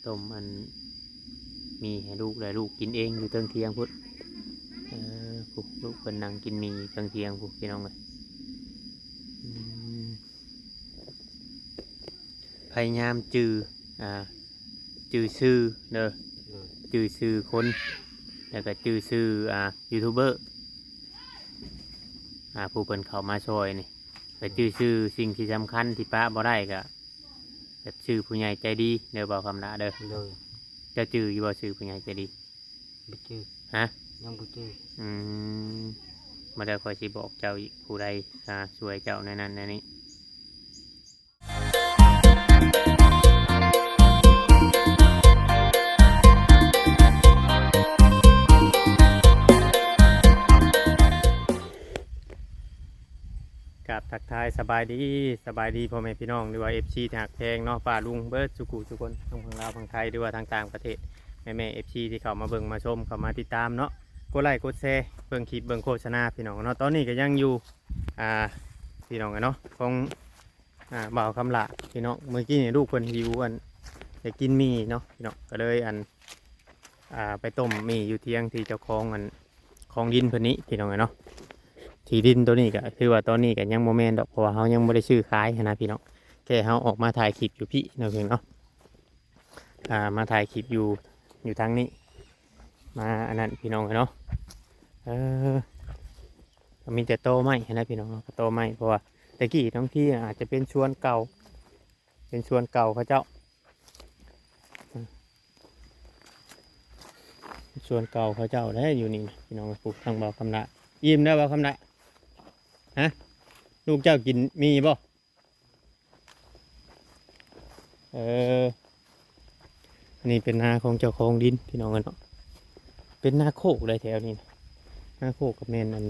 ຕົ້ມອັນໝີ່ໃຫ້ລູກ ແລ້ວລູກກິນເອງຢູ່ເທິງທຽງພຸ້ນ. ເອີ ຜູ້ ລູກເພິ່ນນັ່ງກິນໝີ່ຢູ່ເທິງທຽງພຸ້ນ ພີ່ນ້ອງເອີຍ. ອືມ ພະຍາຍາມຈື່ ອ່າ ຈື່ຊື່ເດີ ໂດຍ ຈື່ຊື່ຄົນ ແລ້ວກໍຈື່ຊື່ ອ່າ ຢູທູບເບີ ອ່າ ຜູ້ເພິ່ນເຂົ້າມາຊ່ອຍນີ້ ແລ້ວຈື່ຊື່ສິ່ງທີ່ສຳຄັນທີ່ປະບໍ່ໄດ້ ກໍແບບຊື່ຜູ້ໃຫຍ່ໃຈດີເດີ ບ່າວຄຳລະເດີ. ໂດຍ ເຈົ້າຈື່ຢູ່ບໍ່ຊື່ຜູ້ໃຫຍ່ໃຈດີ? ບໍ່ຈື່. ຮະ? ຍັງບໍ່ຈື່. ອືມ ມາແລ້ວຂ້ອຍຊິບອກເຈົ້າອີກ ຜູ້ໃດ ອ່າ ຊ່ວຍເຈົ້າແນວນັ້ນແນວນີ້. ກາບທັກທາຍສະບາຍດີ ສະບາຍດີພໍ່ແມ່ພີ່ນ້ອງ ຫຼືວ່າເອັຟຊີທີ່ຮັກແພງເນາະ ປ້າລຸງເບິດສູ່ຜູ້ສູ່ຄົນ ທັງຝັ່ງລາວຝັ່ງໄທ ຫຼືວ່າທາງຕ່າງປະເທດ ແມ່ໆເອັຟຊີທີ່ເຂົ້າມາເບິ່ງມາຊົມ ເຂົ້າມາຕິດຕາມເນາະ ກົດໄລ້ກົດແຊ ເບິ່ງຄລິບເບິ່ງໂຄສະນາ ພີ່ນ້ອງເນາະ. ຕອນນີ້ກໍຍັງຢູ່ ອ່າ ພີ່ນ້ອງເອີຍເນາະ ຂອງ ອ່າ ບ່າວຄຳຫຼ້າ ພີ່ນ້ອງ. ມື້ກີ້ນີ້ລູກເພິ່ນຫິວ ອັນ ຢາກກິນໝີ່ເນາະ ພີ່ນ້ອງ ກໍເລີຍ ອັນ ອ່າ ໄປຕົ້ມໝີ່ຢູ່ທຽງທີ່ເຈົ້າຂອງ ອັນ ຂອງດິນເພິ່ນນີ້ ພີ່ນ້ອງເອີຍເນາະ. ທີ່ດິນໂຕນີ້ກໍຄືວ່າຕອນນີ້ກໍຍັງບໍ່ແມ່ນດອກ ເພາະວ່າເຮົາຍັງບໍ່ໄດ້ຊື້ຂາຍຫັ້ນນະ ພີ່ນ້ອງ ແຄ່ເຮົາອອກມາຖ່າຍຄລິບຢູ່ພີ້ເນາະ ພີ່ນ້ອງເນາະ. ອ່າ ມາຖ່າຍຄລິບຢູ່ ຢູ່ທາງນີ້ ມາອັນນັ້ນ ພີ່ນ້ອງເອີຍເນາະ. ເອີ ກໍມີແຕ່ຕໍໄມ້ຫັ້ນນະ ພີ່ນ້ອງເນາະ ກໍຕໍໄມ້ ເພາະວ່າແຕ່ກີ້ບາງທີອາດຈະເປັນສວນເກົ່າ ເປັນສວນເກົ່າເຂົາເຈົ້າ ສວນເກົ່າເຂົາເຈົ້າແຫຼະຢູ່ນີ້ ພີ່ນ້ອງ. ປູກທາງບ່າວຄຳລະ ອີ່ມແລ້ວບ່າວຄຳລະ? ຮະ? ລູກເຈົ້າກິນໝີ່ບໍ່? ເອີ ອັນນີ້ເປັນນາຂອງເຈົ້າຂອງດິນ ພີ່ນ້ອງເອີຍເນາະ. ເປັນນາໂຄກໃດແຖວນີ້ນະ ນາໂຄກກໍແມ່ນ ອັນ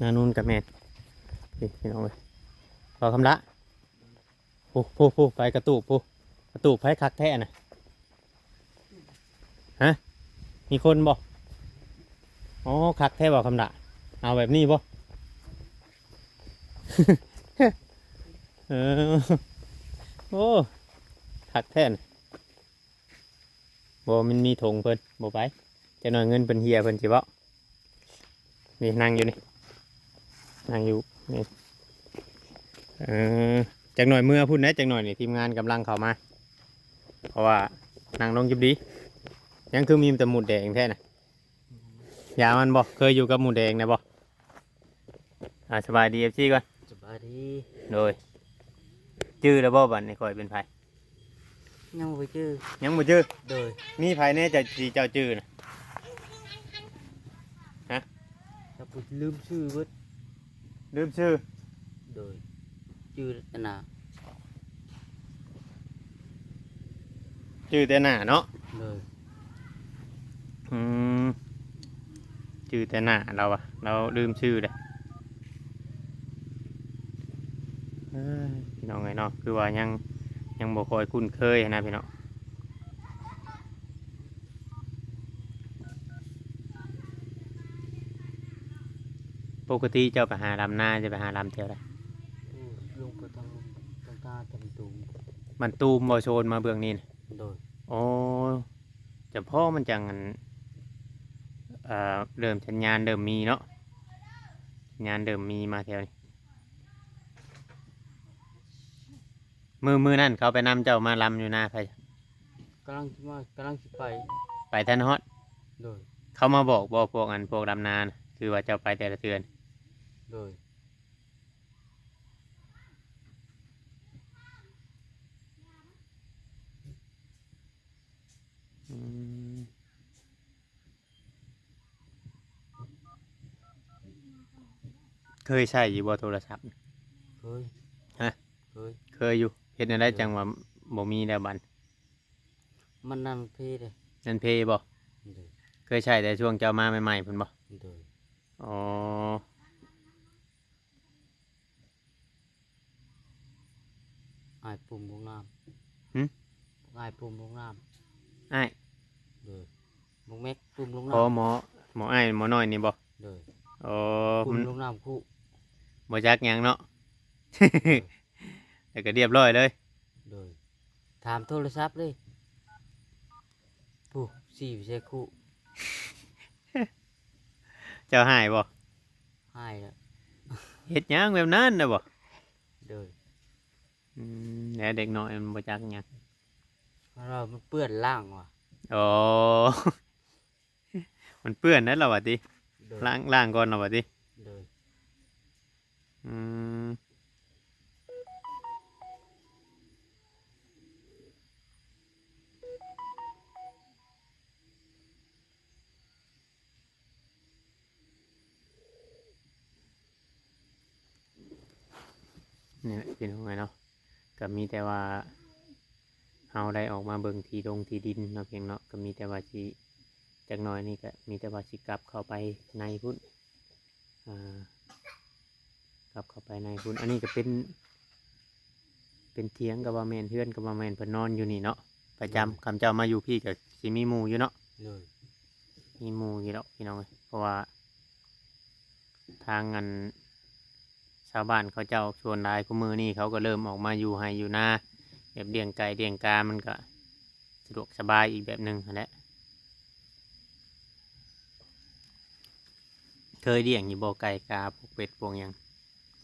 ນານູນກໍແມ່ນ ນີ້ ພີ່ນ້ອງເອີຍ. ບ່າວຄຳລະ ໂອ້ ໂອ້ ໂອ້ ໄປກະຕູບ ໂອ້ ກະຕູບໃຜຄັກແທ້ນະ? ຮະ? ມີຄົນບໍ່? ອໍ ຄັກແທ້ບໍ່ຄຳລະ? ເອົາແບບນີ້ບໍ່? ເອີ ໂອ້ ຄັກແທ້ນະ. ບໍ່ ມັນມີຖົງເພິ່ນ ບໍ່ໄປ. ຈັກໜ້ອຍເງິນເພິ່ນເຫຍ ເພິ່ນຊິເວົ້າ. ນີ້ນັ່ງຢູ່ນີ້ ນັ່ງຢູ່ນີ້ ເອີ ຈັກໜ້ອຍເມືອພຸ້ນແຫຼະ ຈັກໜ້ອຍນີ້ ທີມງານກຳລັງເຂົ້າມາ ເພາະວ່ານັ່ງລົງຢູ່ດີ. ຍັງຄືມີແຕ່ໝູດແດງແທ້ນະ ຢາມັນບໍ່? ເຄີຍຢູ່ກັບໝູດແດງແດ່ບໍ່? ອ່າ ສະບາຍດີ ເອັຟຊີ ກ່ອນ ສະບາຍດີ. ໂດຍ ຈື່ແລ້ວບໍ່ ບັດນີ້ຂ້ອຍເປັນໃຜ? ຍັງບໍ່ຈື່ ຍັງບໍ່ຈື່. ໂດຍ ມີໃຜແດ່ເຈົ້າ ທີ່ເຈົ້າຈື່ນະ? ຮະ? ຈັກຜູ້ ລືມຊື່ເບິດ ລືມຊື່. ໂດຍ ຈື່ແຕ່ໜ້າ ຈື່ແຕ່ໜ້າເນາະ. ໂດຍ ອືມ ຈື່ແຕ່ໜ້າລາວວ່າ ລາວລືມຊື່ເດ້. ເອີຍ ພີ່ນ້ອງເອີຍເນາະ ຄືວ່າຍັງ ຍັງບໍ່ຄ່ອຍຄຸ້ນເຄີຍນະພີ່ນ້ອງ. ປົກກະຕິເຈົ້າໄປຫາດຳນາ ຈະໄປຫາດຳແຖວໃດ? ອືມ ລົງໄປທາງ ທາງ ທາງບ້ານຕູມ ບ້ານຕູມບໍ່? ໂຊນມາເບື້ອງນີ້ນະ. ໂດຍ ໂອ້ ຈຳເພາະມັນຈັ່ງ ອັນ ເອີ ເລີ່ມສັນຍານເລີ່ມມີເນາະ ສັນຍານເລີ່ມມີມາແຖວນີ້. ມື້ ມື້ນັ້ນເຂົາໄປນຳເຈົ້າມາລຳຢູ່ນາໃຜ? ກຳລັງຊິມາ ກຳລັງຊິໄປ ໄປທັນຮອດ. ໂດຍ ເຂົາມາບອກບໍ່ ພວກ ອັນ ພວກດຳນານະ ຄືວ່າເຈົ້າໄປແຕ່ລະເທື່ອນ? ໂດຍ ອືມ ເຄີຍໃຊ້ຢູ່ບໍ່ໂທລະສັບ? ເຄີຍ. ຮະ? ເຄີຍ ເຄີຍຢູ່. ເຮັດແນວໃດ ໂດຍ ຈັ່ງວ່າບໍ່ມີແລ້ວບັດ? ມັນນັ້ນເພເດ້. ນັ້ນເພບໍ່? ໂດຍ ເຄີຍໃຊ້ແຕ່ຊ່ວງເຈົ້າມາໃໝ່ໆພຸ້ນບໍ່? ໂດຍ ອໍ. ອ້າຍປຸ້ມລົງນ້ຳ. ຫື? ອ້າຍປຸ້ມລົງນ້ຳ. ອ້າຍ? ໂດຍ ບັກແມັກປຸ້ມລົງນ້ຳ. ອໍ ໝໍ ໝໍອ້າຍ ໝໍນ້ອຍນີ້ບໍ່? ໂດຍ ອໍ ປຸ້ມລົງນ້ຳຄຸ ບໍ່ຈັກຫຍັງເນາະ. ໂດຍ ແລ້ວກໍລຽບຮ້ອຍເລີຍ. ໂດຍ ຖາມໂທລະສັບເລີຍ. ຜູ້ ສີໃສ່ຄຸ ເຈົ້າຮ້າຍບໍ່? ຮ້າຍແລ້ວ. ເຮັດຫຍັງແບບນັ້ນນະບໍ່? ໂດຍ. ອືມ ແລ້ວເດັກນ້ອຍມັນບໍ່ຈັກຫຍັງ ມັນວ່າມັນເປື້ອນລ້າງວ່າ. ອໍ ມັນເປື້ອນແລ້ວລະວ່າຕິ? ໂດຍ. ລ້າງ ລ້າງກ່ອນລະວ່າຕິ? ໂດຍ. ອືມ ນີ້ແຫຼະພີ່ນ້ອງເອີຍເນາະ ກໍມີແຕ່ວ່າເຮົາໄດ້ອອກມາເບິ່ງທີ່ດົງທີ່ດິນເນາະພຽງເນາະ ກໍມີແຕ່ວ່າຊິ ຈັກໜ້ອຍນີ້ກໍມີແຕ່ວ່າຊິກັບເຂົ້າໄປໃນພຸ້ນ ອ່າ ກັບເຂົ້າໄປໃນພຸ້ນ. ອັນນີ້ກໍເປັນ ເປັນຖຽງກໍວ່າແມ່ນ ເຮືອນກໍວ່າແມ່ນ ເພິ່ນນອນຢູ່ນີ້ເນາະ ປະຈຳ. ໂດຍ. ຄັນເຈົ້າມາຢູ່ພີ້ກໍຊິມີໝູ່ຢູ່ເນາະ. ໂດຍ. ມີໝູ່ຢູ່ດອກພີ່ນ້ອງເອີຍ ເພາະວ່າທາງອັນຊາວບ້ານເຂົາເຈົ້າສ່ວນຫຼາຍ ຄຸມື້ນີ້ເຂົາກໍເລີ່ມອອກມາຢູ່ໄຮ່ຢູ່ນາ ແບບລ້ຽງໄກ່ລ້ຽງກາ ມັນກໍສະດວກສະບາຍອີກແບບໜຶ່ງຫັ້ນແຫຼະ. ເຄີຍລ້ຽງຢູ່ບໍ່ ໄກ່ກາ ພວກເປັດພວກຫຍັງ?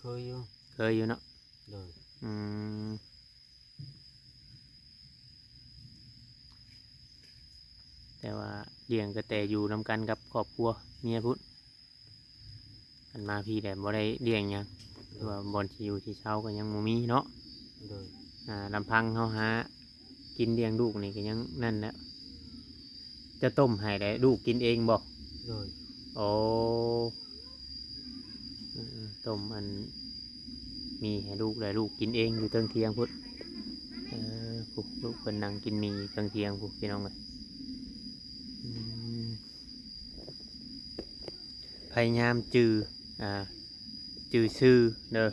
ເຄີຍຢູ່. ເຄີຍຢູ່ເນາະ. ໂດຍ. ອືມ ແຕ່ວ່າລ້ຽງກໍແຕ່ຢູ່ນຳກັນກັບຄອບຄົວເມຍພຸ້ນ ຄັນມາພີ້ແລ້ວບໍ່ໄດ້ລ້ຽງຫຍັງ ຫຼືວ່າບ່ອນທີ່ຢູ່ທີ່ເຊົາກໍຍັງບໍ່ມີເນາະ. ໂດຍ. ອ່າ ລຳພັງເຮົາຫາກິນລ້ຽງລູກນີ້ກໍຍັງນັ້ນແຫຼະ. ເຈົ້າຕົ້ມໃຫ້ແລ້ວລູກກິນເອງບໍ່? ໂດຍ. ໂອ້ ອືມ ຕົ້ມອັນໝີ່ໃຫ້ລູກ ແລ້ວລູກກິນເອງຢູ່ເທິງຖຽງພຸ້ນ. ເອີ ຜູ້ ລູກເພິ່ນນັ່ງກິນໝີ່ເທິງຖຽງພຸ້ນ ພີ່ນ້ອງເອີຍ. ອືມ ພະຍາຍາມຈື່ ອ່າ ຈື່ຊື່ເດີ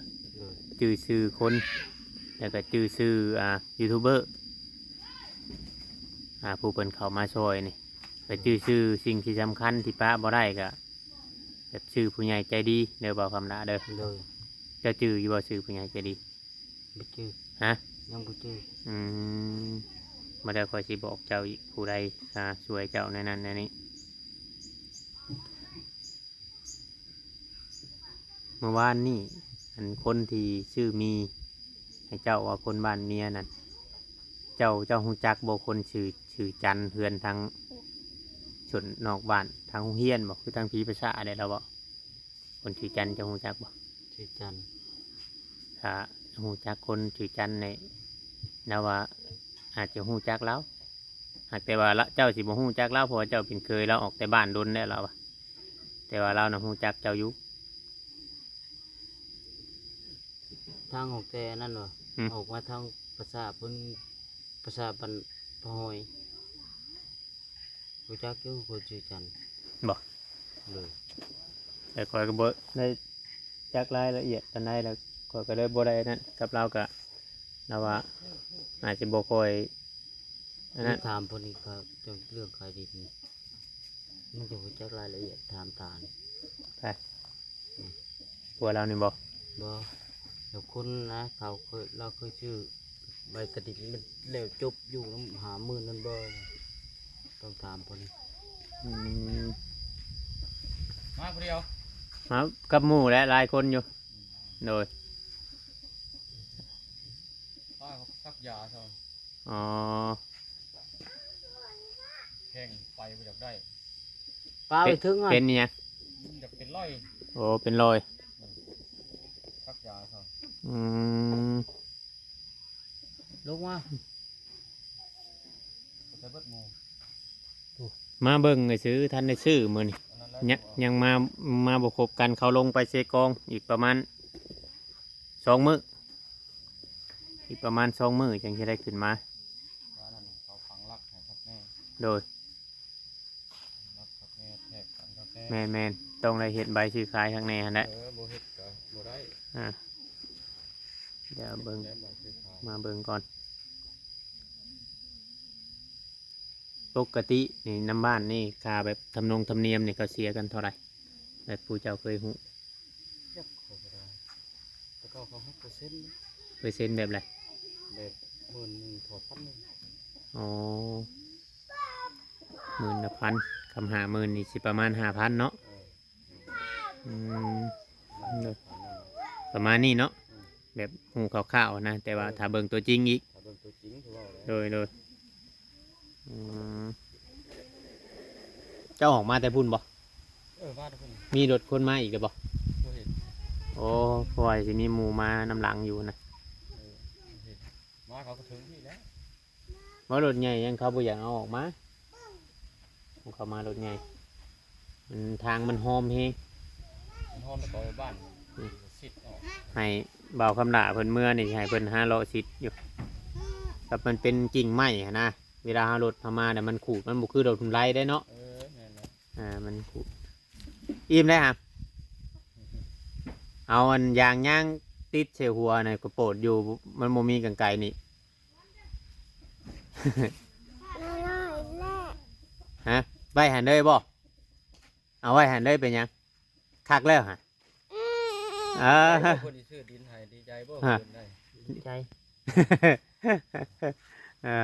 ໂດຍ. ຈື່ຊື່ຄົນ ແລ້ວກໍຈື່ຊື່ ອ່າ ຢູທູບເບີ ອ່າ ຜູ້ເພິ່ນເຂົ້າມາຊ່ອຍນີ້ ແລ້ວຈື່ຊື່ສິ່ງທີ່ສຳຄັນທີ່ປະບໍ່ໄດ້ກໍ ແບບຊື່ຜູ້ໃຫຍ່ໃຈດີເດີ ບ່າວຄຳລະເດີ. ໂດຍ. ເຈົ້າຈື່ຢູ່ບໍ່ຊື່ຜູ້ໃຫຍ່ໃຈດີ? ບໍ່ຈື່. ຮະ? ຍັງບໍ່ຈື່. ອືມ ມາແລ້ວຂ້ອຍຊິບອກເຈົ້າອີກ ຜູ້ໃດ ອ່າ ຊ່ວຍເຈົ້າແນວນັ້ນແນວນີ້. ເມື່ອວານນີ້ ອັນຄົນທີ່ຊື້ໝີ່ໃຫ້ເຈົ້າວ່າຄົນບ້ານເມຍນັ້ນ ເຈົ້າ ເຈົ້າຮູ້ຈັກບໍ່ ຄົນຊື່ ຊື່ຈັນ ເຮືອນທາງຊົນນອກບ້ານ ທາງໂຮງຮຽນບໍ່ ຄືທາງຜີປະສາດແຫຼະລາວເວົ້າ? ຄົນຊື່ຈັນ ເຈົ້າຮູ້ຈັກບໍ່? ຊື່ຈັນ. ຖ້າຮູ້ຈັກຄົນຊື່ຈັນນີ້ ລາວວ່າອາດຈະຮູ້ຈັກລາວ ຫາກແຕ່ວ່າລະ ເຈົ້າຊິບໍ່ຮູ້ຈັກລາວ ເພາະວ່າເຈົ້າເປັນເຂີຍລາວອອກແຕ່ບ້ານດົນແລ້ວລາວວ່າ ແຕ່ວ່າລາວນະຮູ້ຈັກເຈົ້າຢູ່. ທາງອອກແຕ່ນັ້ນຫວາ? ອືມ ອອກມາທາງປະສາດພຸ້ນ ປະສາດບ້ານພະຫອຍ. ຮູ້ຈັກຢູ່ ຄົນຊື່ຈັນ. ບໍ່? ໂດຍ. ແຕ່ຂ້ອຍກໍບໍ່ໄດ້ຈັກລາຍລະອຽດປານໃດ ແລ້ວຂ້ອຍກໍເລີຍບໍ່ໄດ້ນັ້ນກັບລາວ ກະລາວວ່າອາດຈະບໍ່ຄ່ອຍອັນນັ້ນ. ຖາມເພິ່ນອີກ ເຂົາເຈົ້າເລື່ອງຂາຍດິນນີ້ ມັນຈະຮູ້ຈັກລາຍລະອຽດ ຖາມຕານີ້. ໃຜ? ອືມ ຜົວລາວນີ້ບໍ່? ບໍ່. ແລ້ວຄົນນະ ເຂົາເຄີຍ ລາວເຄີຍຊື້ໃບກະດິນ ມັນແລ້ວຈົບຢູ່ນຳຫ້າໝື່ນນັ້ນບໍ່? ຕ້ອງຖາມເພິ່ນ. ອືມ ມາຜູ້ດຽວ? ມາກັບໝູ່ແຫຼະ ຫຼາຍຄົນຢູ່. ອືມ ໂດຍ. ປ້າເຂົາສັກຢາຊະ. ອໍ ແຂ້ງໄປບໍ່ຢາກໄດ້. ປາໄປເຖິງ ເປັນ ເປັນອີ່ຫຍັງ? ຢາກເປັນລອຍ. ໂອ້ ເປັນລອຍ. ອືມ ສັກຢາຊະ. ອືມ ລົງມາ ໃສ່ເບິດໝູ່. ມາເບິ່ງຊື່ໆ ທັນໄດ້ຊື້ມື້ນີ້. ຍັງ ຍັງມາ ມາບໍ່ຄົບກັນ ເຂົາລົງໄປເຊກອງ ອີກປະມານສອງມື້ ອີກປະມານສອງມື້ຈັ່ງຊິໄດ້ຂຶ້ນມາ. ວ່ານັ້ນເຂົາຝັງຫຼັກໃຫ້ຄັກແນ່. ໂດຍ. ແມ່ນໆ ຕ້ອງໄດ້ເຮັດໃບຊື້ຂາຍຂ້າງໃນຫັ້ນແຫຼະ. ເອີ ບໍ່ເຮັດກໍບໍ່ໄດ້. ອ່າ ດຽວເບິ່ງ ມາເບິ່ງກ່ອນ. ປົກກະຕິນີ້ນຳບ້ານນີ້ ຄ່າແບບທຳນົງທຳນຽມນີ້ ເຂົາເສຍກັນເທົ່າໃດ? ແບບຜູ້ເຈົ້າເຄີຍຮູ້. ຈັກເຂົາກໍໄດ້ ແຕ່ເຂົາ ເຂົາຫັກເປີເຊັນ. ເປີເຊັນແບບໃດ? ແບບໝື່ນໜຶ່ງ ຖອນພັນໜຶ່ງ. ອໍ ເ ໝື່ນລະພັນ ຄຳຫ້າໝື່ນນີ້ຊິປະມານຫ້າພັນເນາະ. ເອີ ອືມ ປະມານນີ້ເນາະ ອືມ ແບບຮູ້ຄ່າວໆນະ ແຕ່ວ່າ ເອີ ຖ້າເບິ່ງຕົວຈິງອີກ ຖ້າເບິ່ງຕົວຈິງຄືເວົ້າແຫຼະ ໂດຍໆ. ອືມ ເຈົ້າອອກມາແຕ່ພຸ້ນບໍ່? ເອີ ມາແຕ່ພຸ້ນ. ມີລົດຄົນມາອີກແລ້ວບໍ່? ບໍ່ເຫັນ. ໂອ້ ເພາະວ່າຊິມີໝູ່ມານຳຫຼັງຢູ່ນະ. ເອີ ບໍ່ເຫັນ. ມາເຂົາກໍເຖິງພີ້ແລ້ວ. ວ່າລົດໃຫຍ່ຍັງເຂົາບໍ່ຢາກເອົາອອກມາ ຂອງເຂົາມາລົດໃຫຍ່ ມັນ ທາງມັນຫອມແຮງ ມັນຫອມແລ້ວກໍໄປບ້ານ ອືມ ຊິດອອກ. ໃຫ້ບ່າວຄຳຫຼ້າເພິ່ນເມືອນີ້ ໃຫ້ເພິ່ນຫາເລາະຊິດຢູ່ ແບບມັນເປັນກິ່ງໄມ້ຫັ້ນນະ ເວລາເຮົາລົດເຮົາມາແລ້ວມັນຂູດ ມັນບໍ່ຄືລົດຮຸນໄລເດ້ເນາະ. ເອີ ແມ່ນແລ້ວ. ອ່າ ມັນຂູດ. ອີ່ມແລ້ວຫະ ເອົາອັນຢາງຍາງຕິດໃສ່ຫົວນະ ກໍໂປດຢູ່ ມັນບໍ່ມີກັນໄກນີ້. ຮະ ໄວ້ຫັ້ນເລີຍບໍ່? ເອົາໄວ້ຫັ້ນເລີຍເປັນຫຍັງ? ຄັກແລ້ວຫະ. ເອີ ເພິ່ນຊິຊື້ດິນໃຫ້ ດີໃຈບໍ່? ຮະ ເພິ່ນໄດ້ ດີໃຈ. ເອີ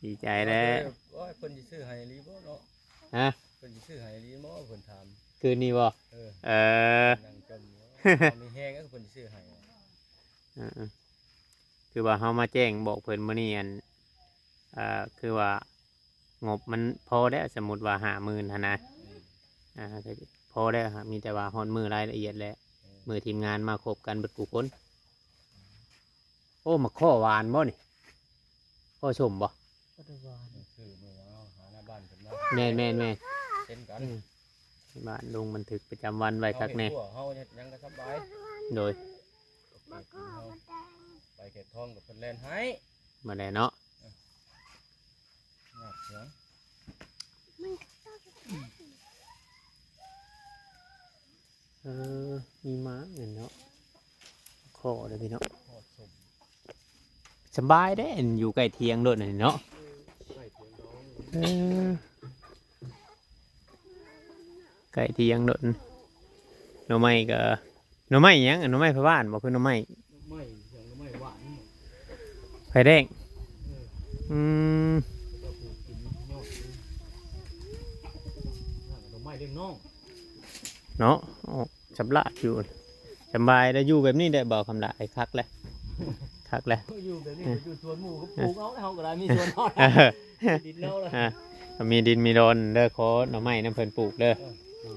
ດີໃຈແລ້ວ. ໂອ້ຍ ເພິ່ນຊິຊື້ໃຫ້ອີ່ຫຼີບໍ່ເນາະ? ຮະ ເພິ່ນຊິຊື້ໃຫ້ອີ່ຫຼີບໍ່? ເພິ່ນຖາມຄືນນີ້ບໍ່? ເອີ ເອີ ນັ່ງຈົ່ມຢູ່ ມີແຮງເອີ ເພິ່ນຊິຊື້ໃຫ້. ເອີ ເອີ ຄືວ່າເຮົາມາແຈ້ງບອກເພິ່ນມື້ນີ້ ອັນ ເອີ ຄືວ່າງົບມັນພໍແລ້ວ ສົມມຸດວ່າຫ້າໝື່ນຫັ້ນນະ. ອືມ ອ່າ ກໍພໍແລ້ວ ມີແຕ່ວ່າຮອດມື້ລາຍລະອຽດແຫຼະ ອືມ ມື້ທີມງານມາຄົບກັນເບິດຄູ່ຄົນ. ໂອ້ ໝາກຂໍ້ຫວານບໍ່ນີ້? ຂໍ້ສົ້ມບໍ່? ບໍ່ໄດ້ຫວານ. ຊື້ມື້ເຮົາຫາໜ້າບ້ານເພິ່ນມາ. ແມ່ນໆໆ ເຊັ່ນກັນ. ອືມ ບ້ານລົງບັນທຶກປະຈຳວັນໄວ້ຄັກແນ່. ເຮົາເຮັດຫຍັງກໍສະບາຍ. ໂດຍ ໄປເຂດທອງກໍເພິ່ນແລ່ນໃຫ້ ມາແລ້ວເນາະ. ເອີ ຍາກຫຍັງ? ເອີ ມີໝາກແມ່ນເນາະ ຂໍເດີພີ່ນ້ອງ. ສະບາຍເດ້ ຢູ່ໃກ້ທຽງໂລດນີ້ເນາະ. ເອີ ໃກ້ທຽງໂລດ. ໜໍ່ໄມ້ກໍ ໜໍ່ໄມ້ຫຍັງ? ໜໍ່ໄມ້ພະບ້ານບໍ່? ຄືໜໍ່ໄມ້ ໜໍ່ໄມ້ຫຍັງ? ໜໍ່ໄມ້ຫວານ ໄຟແດງ. ເອີ ອືມ ເຂົາເຈົ້າປູກກິນຍອດ ໜໍ່ໄມ້ລ້ຽງນ້ອງເນາະ. ອອກສຳລາດຢູ່ ສະບາຍແລ້ວ ຢູ່ແບບນີ້ແຫຼະ ເບົາຄຳຫຼ້າ ຄັກແລ້ວ ຄັກແລ້ວ. ຢູ່ແບບນີ້ ເອີ ຢູ່ສວນໝູ່ກໍປູກເອົາ ເຮົາກໍໄດ້ມີສວນເຮົາ ເອີ ມີດິນເຮົາແລ້ວ ອ່າ ມີດິນມີດອນເດີ ຂໍໜໍ່ໄມ້ນຳເພິ່ນປູກເດີ. ເອີ ເອີ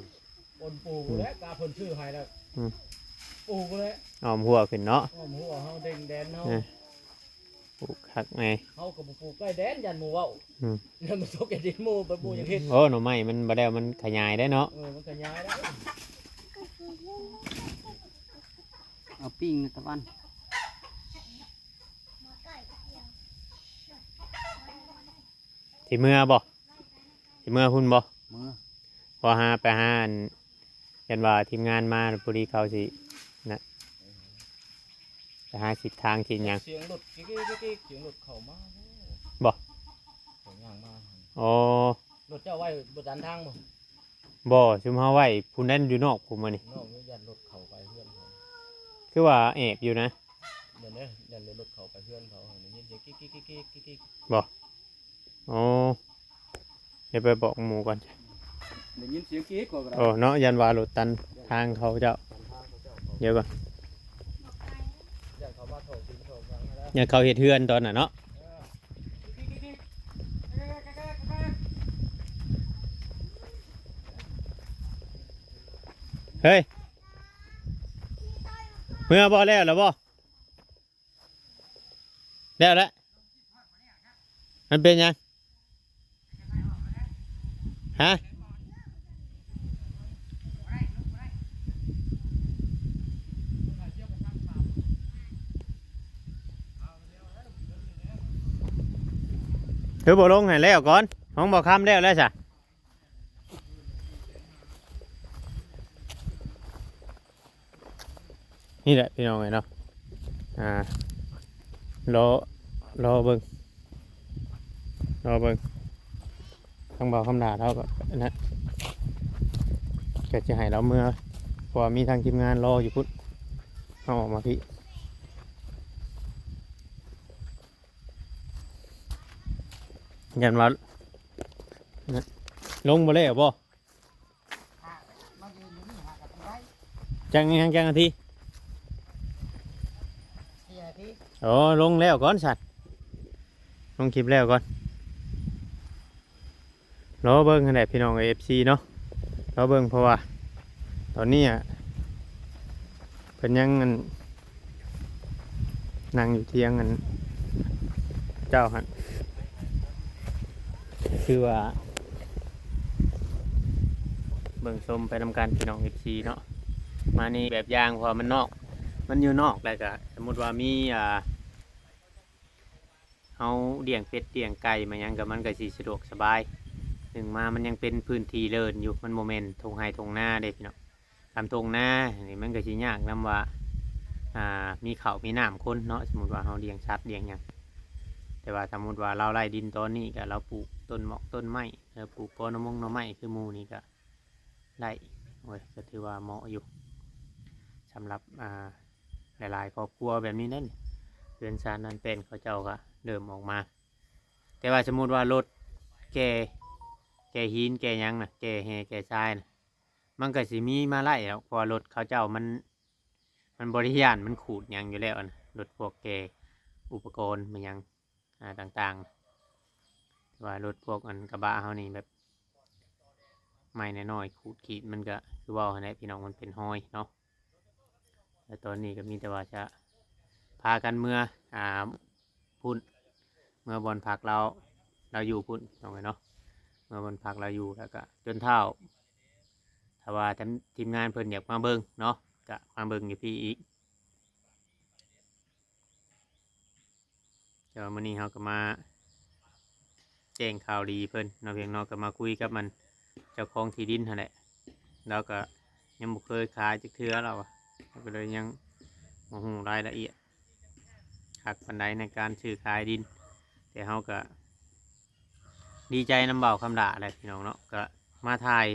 ບ່ອນປູກແຫຼະ ກະເພິ່ນຊື້ໃຫ້ແລ້ວ ອືມ ປູກແຫຼະ ອ້ອມຮົ້ວຂຶ້ນເນາະ ອ້ອມຮົ້ວເຮົາ ເດັງແດນເຮົາ ເອີ ປູກຄັກແນ່. ເຮົາກໍບໍ່ປູກໃກ້ແດນ ຢ້ານໝູ່ເວົ້າ ອືມ ຢ້ານມັນຕົກໃສ່ດິນໝູ່ ບັດໝູ່ຢາກເຮັດ. ໂອ້ ໜໍ່ໄມ້ມັນບໍ່ແລ້ວ ມັນຂະຫຍາຍໄດ້ເນາະ ເອີ ມັນຂະຫຍາຍໄດ້. ເອົາປີ້ງຕາວັນ ຊິເມືອບໍ່? ຊິເມືອພຸ້ນບໍ່? ເມືອ ພໍຫາໄປຫາ ອັນ ຢ້ານວ່າທີມງານມາ ພໍດີເຂົາຊິນະ ໄປຫາສິດທາງສິຫຍັງ. ສຽງລົດກິກໆໆ ສຽງລົດເຂົ້າມາ ບໍ່? ເຂົາຍ່າງມາ. ອໍ ລົດເຈົ້າໄວ້ບໍ່ຕາມທາງບໍ່? ບໍ່ ຊຸມເຮົາໄວ້ພຸ້ນແຫຼະ ຢູ່ນອກພຸ້ນມື້ນີ້ ນອກນີ້ ຢ້ານລົດເຂົ້າໄປເຮືອນເຂົາ. ຄືວ່າແອບຢູ່ນະ ຢ້ານເດ້ ຢ້ານລົດເຂົ້າໄປເຮືອນເຂົາ ໄດ້ຍິນສຽງກິກໆໆໆໆ. ບໍ່? ອໍ ດຽວໄປບອກໝູ່ກ່ອນ. ໄດ້ຍິນສຽງກີກກໍໄດ້. ໂອ້ ເນາະ ຢ້ານວ່າລົດຕັນທາງເຂົາເຈົ້າ. ດຽວກ່ອນ ຢ້ານເຂົາມາຖອກດິນຖອກຫຍັງຫັ້ນແຫຼະ ຢ້ານເຂົາເຮັດເຮືອນຕອນນັ້ນເນາະ. ເອີ ເຮີ້ຍ ເມືອບໍ່? ແລ້ວລະບໍ່? ແລ້ວລະ ມັນເປັນຫຍັງ? ຮະ? ຄືບໍ່ລົງໃຫ້ແລ້ວກ່ອນ? ຂອງບໍ່ຄຳແລ້ວແລ້ວຊະ. ນີ້ແຫຼະພີ່ນ້ອງເອີຍເນາະ ອ່າ ລໍ ລໍເບິ່ງ ລໍເບິ່ງ ທາງບ່າວຄຳຫຼ້າເຮົາກໍອັນນັ້ນ ກໍຈະໃຫ້ລາວເມືອ ເພາະວ່າມີທາງທີມງານລໍຢູ່ພຸ້ນ ເຮົາອອກມາພີ້. ຢ້ານວ່າ ລົງບໍ່ແລ້ວບໍ່? ຈັກ ຍັງຈັກນາທີ? ໂອ້ ລົງແລ້ວກ່ອນຊັ້ນ ລົງຄລິບແລ້ວກ່ອນ. ລໍເບິ່ງຫັ້ນແຫຼະພີ່ນ້ອງເອີຍ ເອັຟຊີເນາະ ລໍເບິ່ງ ເພາະວ່າຕອນນີ້ອະ ເພິ່ນຍັງ ອັນ ນັ່ງຢູ່ທຽງ ອັນ ເຈົ້າຫັ້ນ ຄືວ່າ ເບິ່ງຊົມໄປນຳກັນພີ່ນ້ອງເອັຟຊີເນາະ. ມານີ້ແບບຢ່າງ ເພາະວ່າມັນນອກ ມັນຢູ່ນອກ ແລ້ວກະສົມມຸດວ່າມີ ອ່າ ເຮົາລ້ຽງເປັດລ້ຽງໄກ່ມາຫຍັງ ກໍມັນກໍຊິສະດວກສະບາຍ. ໜຶ່ງມາມັນຍັງເປັນພື້ນທີ່ເລີນຢູ່ ມັນບໍ່ແມ່ນທົ່ງໄຮ່ທົ່ງນາເດ້ພີ່ນ້ອງ. ຕາມທົ່ງນານີ້ມັນກໍຊິຍາກນຳວ່າ ອ່າ ມີເຂົ້າມີນ້ຳຄົນເນາະ ສົມມຸດວ່າເຮົາລ້ຽງສັດລ້ຽງຫຍັງ. ແຕ່ວ່າສົມມຸດວ່າລາວໄລ່ດິນຕອນນີ້ ກໍລາວປູກຕົ້ນໝອກຕົ້ນໄມ້ ລາວປູກກໍໜໍ່ມົງໜໍ່ໄມ້ຄືໝູ່ນີ້ ກໍໄດ້ ໂອ້ຍ ກໍຖືວ່າເໝາະຢູ່ ສຳລັບ ອ່າ ຫຼາຍໆຄອບຄົວແບບນີ້ເດ້ ເຮືອນຊານນັ້ນແປ້ນເຂົາເຈົ້າກໍເລີ່ມອອກມາ. ແຕ່ວ່າສົມມຸດວ່າລົດແກ່ ແກ່ຫີນແກ່ຫຍັງນະ ແກ່ແຮ່ແກ່ຊາຍນະ ມັນກໍຊິມີມາໄລ່ດອກ ເພາະວ່າລົດເຂົາເຈົ້າມັນ ມັນບໍ່ໄດ້ຢ້ານມັນຂູດຫຍັງຢູ່ແລ້ວນະ ລົດພວກແກ່ອຸປະກອນມາຫຍັງ ອ່າ ຕ່າງໆ. ແຕ່ວ່າລົດພວກອັນກະບະເຮົານີ້ແບບ ໄມ້ນ້ອຍໆຂູດຂີດ ມັນກະຄືເວົ້າຫັ້ນແຫຼະພີ່ນ້ອງ ມັນເປັນຮອຍເນາະ. ແລ້ວຕອນນີ້ກໍມີແຕ່ວ່າຈະພາກັນເມືອ ອ່າ ພຸ້ນ ເມືອບ່ອນພັກລາວ ລາວຢູ່ພຸ້ນພີ່ນ້ອງເອີຍເນາະ. ເມືອບ່ອນພັກລາວຢູ່ ແລ້ວກະຈົນເຖົ້າ ຖ້າວ່າທາງທີມງານເພິ່ນຢາກມາເບິ່ງເນາະ ກະມາເບິ່ງຢູ່ພີ້ອີກ. ແຕ່ວ່າມື້ນີ້ເຮົາກໍມາແຈ້ງຂ່າວດີເພິ່ນເນາະ ພຽງເນາະ ກໍມາຄຸຍກັບມັນ ເຈົ້າຂອງທີ່ດິນຫັ້ນແຫຼະ. ລາວກໍຍັງບໍ່ເຄີຍຂາຍຈັກເທື່ອລາວວ່າ ລາວກໍເລີຍຍັງບໍ່ຮູ້ລາຍລະອຽດຄັກປານໃດໃນການຊື້ຂາຍດິນ. ແຕ່ເຮົາກໍດີໃຈນຳບ່າວຄຳຫຼ້າແຫຼະພີ່ນ້ອງເນາະ ກໍມາຖ່າຍ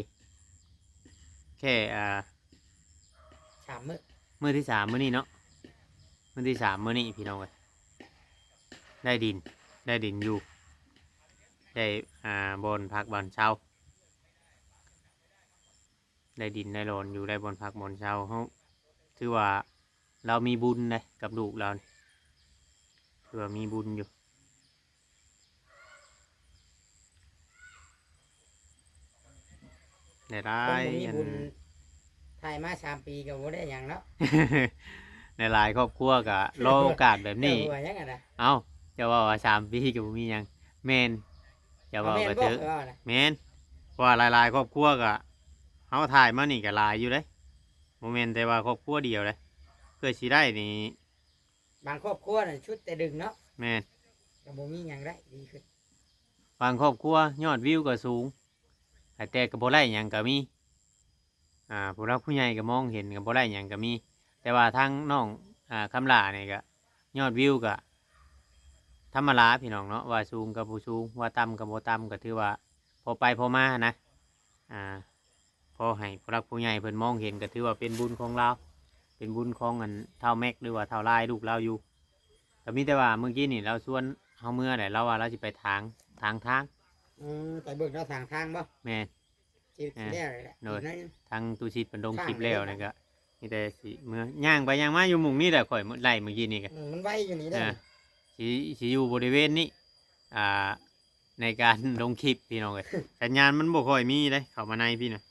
ແຄ່ ອ່າ ສາມມື້ ມື້ທີສາມມື້ນີ້ເນາະ ມື້ທີສາມມື້ນີ້ພີ່ນ້ອງເອີຍ ໄດ້ດິນ ໄດ້ດິນຢູ່ ໄດ້ ອ່າ ບ່ອນພັກບ່ອນເຊົາ ໄດ້ດິນໄດ້ດອນຢູ່ ໄດ້ບ່ອນພັກບ່ອນເຊົາ. ເຮົາຖືວ່າລາວມີບຸນເດ້ກັບລູກລາວນີ້ ຖືວ່າມີບຸນຢູ່. ຫຼາຍໆ ຄົນບໍ່ມີບຸນ ອັນ ຖ່າຍມາສາມປີກໍບໍ່ໄດ້ຫຍັງເນາະ ຫຼາຍໆຄອບຄົວກໍລໍໂອກາດແບບນີ້. ເຈົ້າວ່າຫຍັງຫັ້ນນະ? ເອົ້າ ເຈົ້າເວົ້າວ່າສາມປີກໍບໍ່ມີຫຍັງ ແມ່ນ ເຈົ້າເວົ້າກໍຖືກ ແມ່ນ ເພາະວ່າຫຼາຍໆຄອບຄົວກໍ ເຮົາຖ່າຍມານີ້ກໍຫຼາຍຢູ່ເດ້ ບໍ່ແມ່ນແຕ່ວ່າຄອບຄົວດຽວເດ້ ເພື່ອຊິໄດ້ນີ້ ບາງຄອບຄົວນັ້ນຊຸດແຕ່ດຶງເນາະ ແມ່ນ ກໍບໍ່ມີຫຍັງໄດ້ດີຂຶ້ນ. ບາງຄອບຄົວຍອດວິວກໍສູງ ແຕ່ກໍບໍ່ໄດ້ຫຍັງກໍມີ ອ່າ ຜູ້ຫຼັກຜູ້ໃຫຍ່ກໍມອງເຫັນກໍບໍ່ໄດ້ຫຍັງກໍມີ. ແຕ່ວ່າທາງນ້ອງ ອ່າ ຄຳຫຼ້ານີ້ກໍຍອດວິວກໍທຳມະດາພີ່ນ້ອງເນາະ ວ່າສູງກໍບໍ່ສູງ ວ່າຕ່ຳກໍບໍ່ຕ່ຳ ກໍຖືວ່າພໍໄປພໍມານະ ອ່າ ພໍໃຫ້ຜູ້ຫຼັກຜູ້ໃຫຍ່ເພິ່ນມອງເຫັນ ກໍຖືວ່າເປັນບຸນຂອງລາວ ເປັນບຸນຂອງອັນທ້າວແມັກ ຫຼືວ່າທ້າວລາຍລູກລາວຢູ່. ກໍມີແຕ່ວ່າມື້ກີ້ນີ້ລາວຊວນເຮົາເມືອແຫຼະ ລາວວ່າລາວຊິໄປຖາງ ຖາງທາງ ອືມ ໄປເບິ່ງລາວຖາງທາງບໍ່? ແມ່ນ ຊິ ເອີ ຊິແລ້ວແຫຼະ ໂດຍ ອີກໜ້ອຍໜຶ່ງ ທາງຕູ້ຊິດເພິ່ນລົງຄລິບແລ້ວນີ້ກໍມີແຕ່ຊິເມືອ ຍ່າງໄປຍ່າງມາຢູ່ໝ່ອງນີ້ແຫຼະ ຂ້ອຍໄລ່ມື້ກີ້ນີ້ກໍ ອືມ ມັນໄວຢູ່ນີ້ເດ້ ອ່າ ຊິ ຊິຢູ່ບໍລິເວນນີ້ ອ່າ ໃນການລົງຄລິບພີ່ນ້ອງເອີຍ ສັນຍານມັນບໍ່ຄ່ອຍມີເດ້ ເຂົ້າມາໃນພີ້ນະ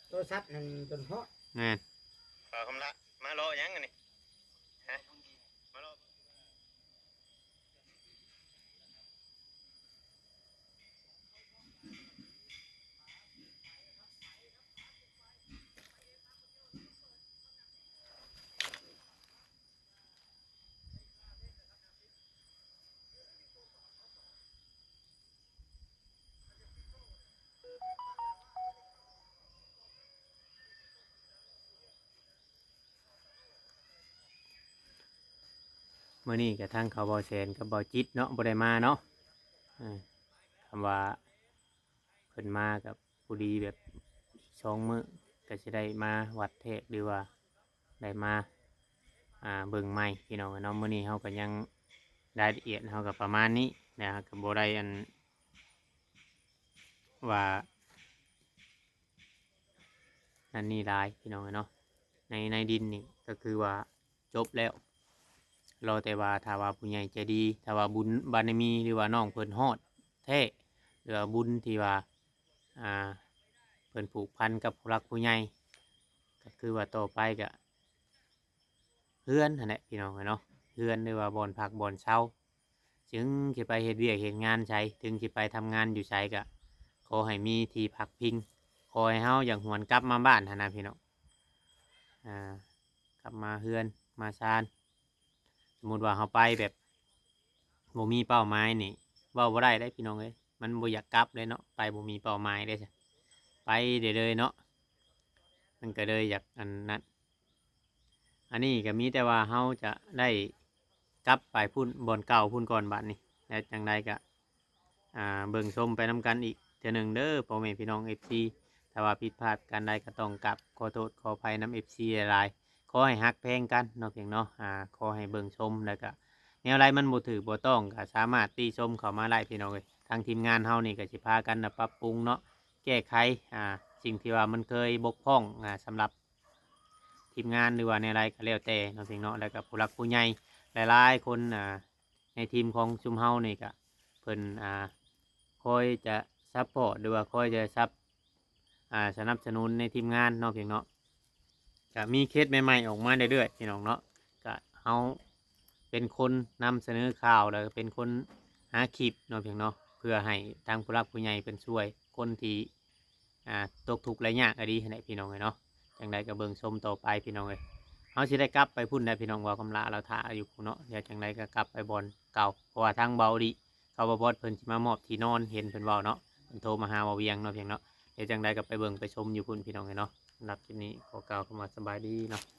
ໂທລະສັບນັ້ນຈົນເພາະ ແມ່ນ ບ່າວຄຳລະ ມາເລາະຫຍັງອັນນີ້ ຮະ ມາເລາະ. ມື້ນີ້ก็ทางเขาบ่าวแสนกับบ่าวจิตเนาะ บ่ได้มาเนาะ เออ คำว่าเพิ่นมากับผู้ดีแบบอีกสองมื้อก็สิได้มาวัดแทกหรือว่าได้มา อ่า เบิ่งใหม่พี่น้องเนาะ มื้อนี้เฮาก็ยังรายละเอียดเฮาก็ประมาณนี้นะ ก็บ่ได้อัน ວ່ານັ້ນນີ້ຫຼາຍພີ່ນ້ອງເອີຍເນາະ. ໃນ ໃນດິນນີ້ກໍຄືວ່າຈົບແລ້ວ ລໍແຕ່ວ່າຖ້າວ່າຜູ້ໃຫຍ່ໃຈດີ ຖ້າວ່າບຸນບາລະມີ ຫຼືວ່ານ້ອງເພິ່ນຮອດແທ້ ຫຼືວ່າບຸນທີ່ວ່າ ອ່າ ເພິ່ນຜູກພັນກັບຜູ້ຫຼັກຜູ້ໃຫຍ່ ກໍຄືວ່າຕໍ່ໄປກໍ ເຮືອນຫັ້ນແຫຼະພີ່ນ້ອງເອີຍເນາະ ເຮືອນ ຫຼືວ່າບ່ອນພັກບ່ອນເຊົາ ເຖິງຊິໄປເຮັດວຽກເຮັດງານໃສ ເຖິງຊິໄປທຳງານຢູ່ໃສ ກະຂໍໃຫ້ມີທີ່ພັກພິງ ຂໍໃຫ້ເຮົາຢາກຫວນກັບມາບ້ານຫັ້ນນະພີ່ນ້ອງ ອ່າ ກັບມາເຮືອນມາຊານ. ສົມມຸດວ່າເຮົາໄປແບບບໍ່ມີເປົ້າໝາຍນີ້ ເວົ້າບໍ່ໄດ້ເດ້ພີ່ນ້ອງເອີຍ ມັນບໍ່ຢາກກັບເດ້ເນາະ ໄປບໍ່ມີເປົ້າໝາຍເດ້ ໄປເລື້ອຍໆເນາະ ມັນກໍເລີຍຢາກອັນນັ້ນ. ອັນນີ້ກໍມີແຕ່ວ່າເຮົາຈະໄດ້ກັບໄປພຸ້ນ ບ່ອນເກົ່າພຸ້ນກ່ອນບາດນີ້ ແລ້ວຈັ່ງໃດກໍ ອ່າ ເບິ່ງຊົມໄປນຳກັນອີກເທື່ອໜຶ່ງເດີພໍ່ແມ່ພີ່ນ້ອງເອັຟຊີ. ຖ້າວ່າຜິດພາດປະການໃດກໍຕ້ອງກາບຂໍໂທດຂໍອະໄພນຳເອັຟຊີຫຼາຍໆ. ຂໍໃຫ້ຮັກແພງກັນເນາະພຽງເນາະ ອ່າ ຂໍໃຫ້ເບິ່ງຊົມ ແລ້ວກໍແນວໃດມັນບໍ່ຖືກບໍ່ຕ້ອງກໍສາມາດຕິຊົມເຂົ້າມາໄດ້ພີ່ນ້ອງເອີຍ. ທາງທີມງານເຮົານີ້ກໍຊິພາກັນປັບປຸງເນາະ ແກ້ໄຂ ອ່າ ສິ່ງທີ່ວ່າມັນເຄີຍບົກຜ່ອງ ອ່າ ສຳລັບ ທີມງານ ຫຼືວ່າແນວໃດກໍແລ້ວແຕ່ເນາະພຽງເນາະ. ແລ້ວກໍຜູ້ຫຼັກຜູ້ໃຫຍ່ຫຼາຍໆຄົນ ອ່າ ໃນທີມຂອງຊຸມເຮົານີ້ກໍເພິ່ນ ອ່າ ຄອຍຈະຊັບພອດ ຫຼືວ່າຄອຍຈະຊັບ ອ່າ ສະໜັບສະໜູນໃນທີມງານເນາະພຽງເນາະ. ກໍມີເຄສໃໝ່ໆອອກມາເລື້ອຍໆພີ່ນ້ອງເນາະ ກໍເຮົາເປັນຄົນນຳສະເໜີຂ່າວ ແລ້ວກໍເປັນຄົນຫາຄລິບເນາະພຽງເນາະ ເພື່ອໃຫ້ທາງຜູ້ຫຼັກຜູ້ໃຫຍ່ເພິ່ນຊ່ວຍຄົນທີ່ ອ່າ ຕົກທຸກໄດ້ຍາກອີ່ຫຼີຫັ້ນແຫຼະພີ່ນ້ອງເອີຍເນາະ. ຈັ່ງໃດກໍເບິ່ງຊົມຕໍ່ໄປພີ່ນ້ອງເອີຍ. ເຮົາຊິໄດ້ກັບໄປພຸ້ນແຫຼະພີ່ນ້ອງ ເວົ້າຄຳລາລາວຖ້າຢູ່ພຸ້ນເນາະ. ດຽວຈັ່ງໃດກໍກັບໄປບ່ອນເກົ່າ ເພາະວ່າທາງເບົາດີເຂົາບໍ່ບອດເພິ່ນຊິມາມອບທີ່ນອນ ເຫັນເພິ່ນເວົ້າເນາະ ເພິ່ນໂທມາຫາເວົ້າວຽງເນາະພຽງເນາະ. ດຽວຈັ່ງໃດກໍໄປເບິ່ງໄປຊົມຢູ່ພຸ້ນພີ່ນ້ອງເອີຍເນາະ. ສຳລັບຄລິບນີ້ຂໍກ່າວຄຳວ່າສະບາຍດີເນາະ.